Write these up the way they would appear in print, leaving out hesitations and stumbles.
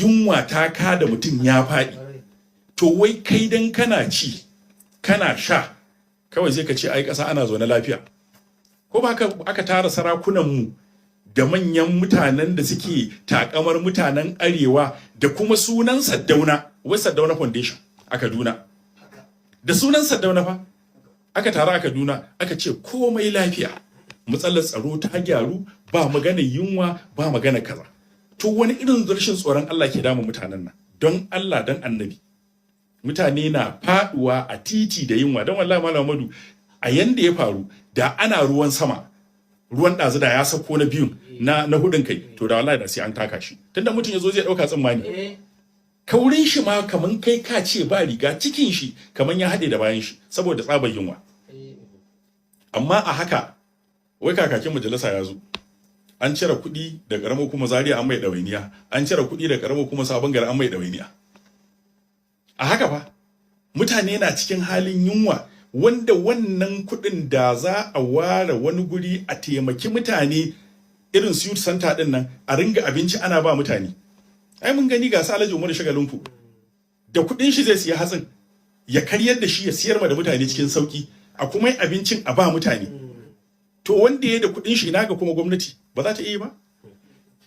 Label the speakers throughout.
Speaker 1: Yunwa ta kada mutum ya faɗi. To wai kai dan kana ci kana sha, kawai sai ka ce ai ƙasa ana zaune lafiya. Ko ba haka aka tara sarakunanmu da manyan mutanen da suke takamar mutanen Arewa da kuma sunan Saddauna, wai Saddauna Foundation a Kaduna, da sunan Saddauna fa aka taru a Kaduna, aka ce komai lafiya, matsalar tsaro ta gyaru, ba magana yunwa, ba magana kaza. To wani irin rashin tsoron Allah ke damun mutanen nan? Don Allah, don Annabi, mutane na faduwa a titi da yunwa. Don wallahi, Malam Madu, a yanda ya faru, da ana ruwan sama, ruwan ɗazu da ya sauko na biyun na hudun kai, to da wallahi da sai an taka shi, tunda mutum ya zo zai ɗauka tsammani kaurin shi ma kaman kai ka ce ba riga, cikin shi kaman ya haɗe da bayan shi saboda tsabar yunwa. Amma a haka wai kakakin majalisa ya zo, an cire kuɗi da ƙaramar kuma Zaria an mai ɗawainiya, an cire kuɗi da ƙaramar kuma Sabon Gari an mai ɗawainiya. A haka fa mutane na cikin halin yunwa, wanda wannan kuɗin da za a ware wani guri a taimaki mutane, irin su youth center din nan, a ringa abinci ana ba mutane. Ai mun gani, ga su Alhaji Umaru Shagalinku, da kuɗin shi zai siya hatsin, ya karyar da shi, ya siyar ma da mutane cikin sauki, a kuma yi abincin a ba mutane. To wanda ya da kuɗin shi, ina ga kuma gwamnati ba za ta iya ba?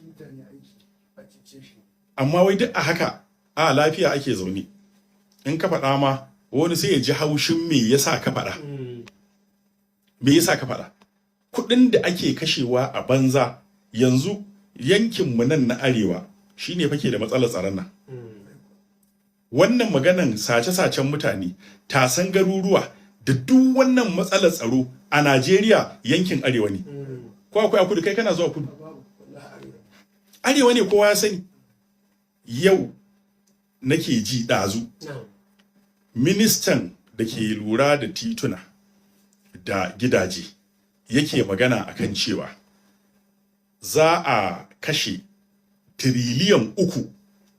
Speaker 2: Mutane aiki a cece shi.
Speaker 1: Amma wai duk a haka a lafiya ake zaune. In ka faɗa ma wani sai ya ji haushin me yasa ka faɗa, me yasa ka faɗa. Kuɗin da ake kashewa a banza. Yanzu yankinmu nan na Arewa shine fake da matsalar tsaron nan. Wannan maganan sace-sacen mutane, tasan garuruwa, da duk wannan matsalar tsaro a Najeriya, yankin Arewa ne. Ko akwai a kudu? Kai kana zuwa kudu?
Speaker 2: Babu, wallahi Arewa.
Speaker 1: Arewa ne, kowa ya sani. Yau nake ji ɗazu ministan da ke lura da tituna da gidaje yake magana akan cewa za a kashe tiriliyan 3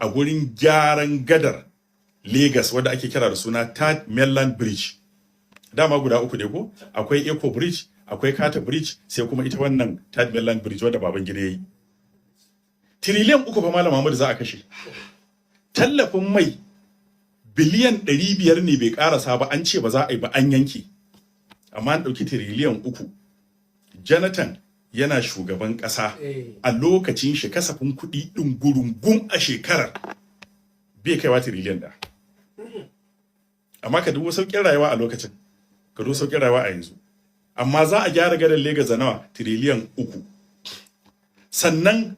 Speaker 1: a gurin gyaran gadar Lagos wadda ake kira da suna Third Mainland Bridge. Dama guda uku ne ko? Akwai Eko Bridge, akwai Carter Bridge, sai kuma ita wannan Third Mainland Bridge wadda Babangida ya yi. Tiriliyan 3 fa, Malam Muhammadu, za a kashe. Tallafin mai biliyan 500 ne bai karasa ba, an ce ba za a yi ba, an yanke. Amma an ɗauki tiriliyan 3. Jonathan yana shugaban ƙasa, a lokacin shi kasafin kuɗi ɗin gurungum a shekarar bai kaiwa tiriliyan 1. Amma ka dubo sauƙin rayuwa a lokacin, ka dubo sauƙin rayuwa a yanzu. Amma za a gyara gadar Legas da nawa? Tiriliyan 3. Sannan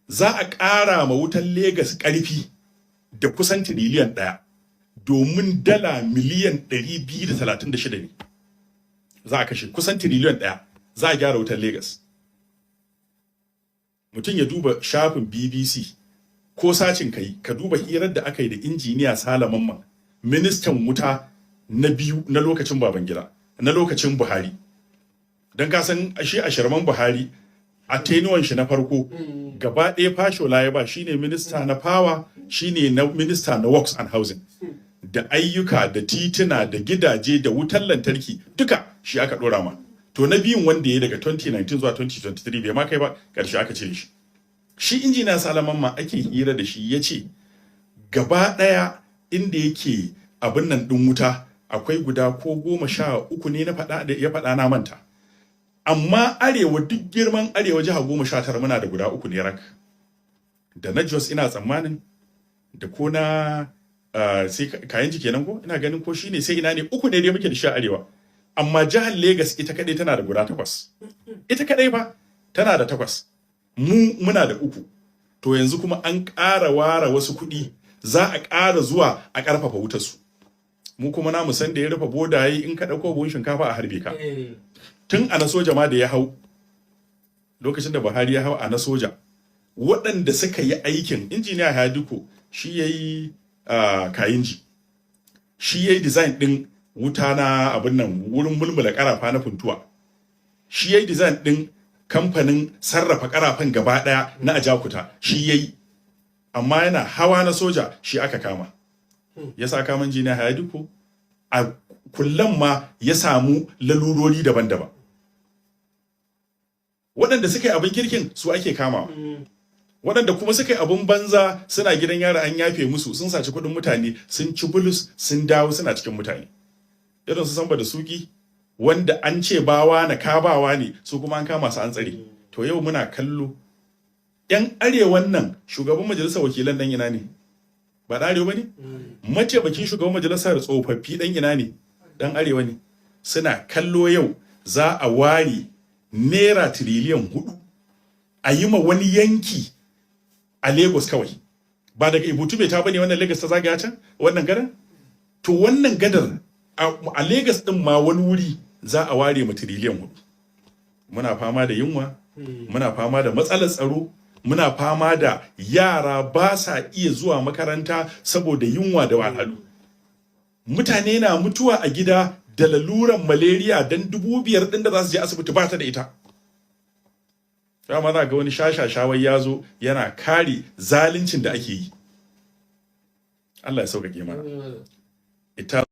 Speaker 1: za a ƙara ma wutan Legas ƙarfi da kusan tiriliyan 1, domin dala miliyan 236 ne za a kashe. Kusan tiriliyan 1 za a gyara wutan Legas. Mutum ya duba shafin BBC ko searching kai, ka duba hirar da aka yi da Injiniya Sale Mamman, ministan wuta na biyu na lokacin Babangida, na lokacin Buhari. Don ka san shi a shirman Buhari, a tenure-n shi na farko gaba ɗaya Fashola ya ba, shine minista na power, shine na minista na works and housing, da ayyuka da tituna da gidaje da wutar lantarki, duka shi aka ɗora ma. To na biyun wanda ya daga 2019 zuwa 2023, bai ma kai ba, ƙarshe aka cire shi. Shi Injiniya Sale Mamman ake hira da shi, ya ce gaba ɗaya inda yake abin nan ɗin wuta akwai guda ko 13 ne na faɗa da ya faɗa, na manta. Amma Arewa, duk girman Arewa, jiha 19, muna da guda uku ne rak, da na Jos ina tsammanin, da ko na sai Kayan kenan, ko ina ganin ko shine, sai ina ne, uku ne dai muke da shi a Arewa. Amma jihar Lagos ita kadai tana da guda takwas. Ita kadai fa tana da takwas, mu muna da uku. To yanzu kuma an ƙara ware wasu kuɗi, za a ƙara zuwa a ƙarfafa wutarsu. Mu kuma namu, san da ya rufe bodaye, in ka ɗauko buhun shinkafa a harbe ka. Tun a na soja ma da ya hau, lokacin da Buhari ya hau a na soja, waɗanda suka yi aikin, Injiniya Hadiko shi ya yi Kayinji, shi ya yi design ɗin wuta na abin nan, wurin mulmula ƙarafa na Funtuwa, shi ya yi design ɗin kamfanin sarrafa ƙarafan gaba ɗaya na Ajakuta, shi ya yi. Amma yana hawa na soja shi aka kama, ya sa kama Injiniya Hayadiko a kullum ma ya samu lalurori daban-daban. Waɗanda suka yi abin kirkin su ake kamawa. Waɗanda kuma suka yi abun banza suna gidan yara, an yafe musu. Sun saci kuɗin mutane, sun ci bulus, sun dawo suna cikin mutane, irin su Samba Dasuki, wanda an ce bawa na kabawa ne, su kuma an kama su an tsare. To yau muna kallo yan arewan nan, shugaban majalisar wakilan dan ina ne? Ba ɗan arewa ba ne? Mataimakin shugaban majalisar tsofaffi dan ina ne? Dan arewa ne. Suna kallo yau za a ware naira tiriliyan 4 a yi ma wani yanki a Lagos kawai. Ba daga Ebute Metta bane wannan Lagos ta zagaya can wannan gadar? To wannan gadar a Lagos din ma wani wuri za a ware ma tiriliyan 4. Muna fama da yunwa, muna fama da matsalar tsaro, muna fama da yara ba sa iya zuwa makaranta saboda yunwa da wahalhalu. Mutane na mutuwa a gida da laluran malaria don 5,000 ɗin da za su je asibiti ba ta da ita. Dama za ga wani shashashawai ya zo yana kare zaluncin da ake yi. Allah ya sauƙaƙe mana ita.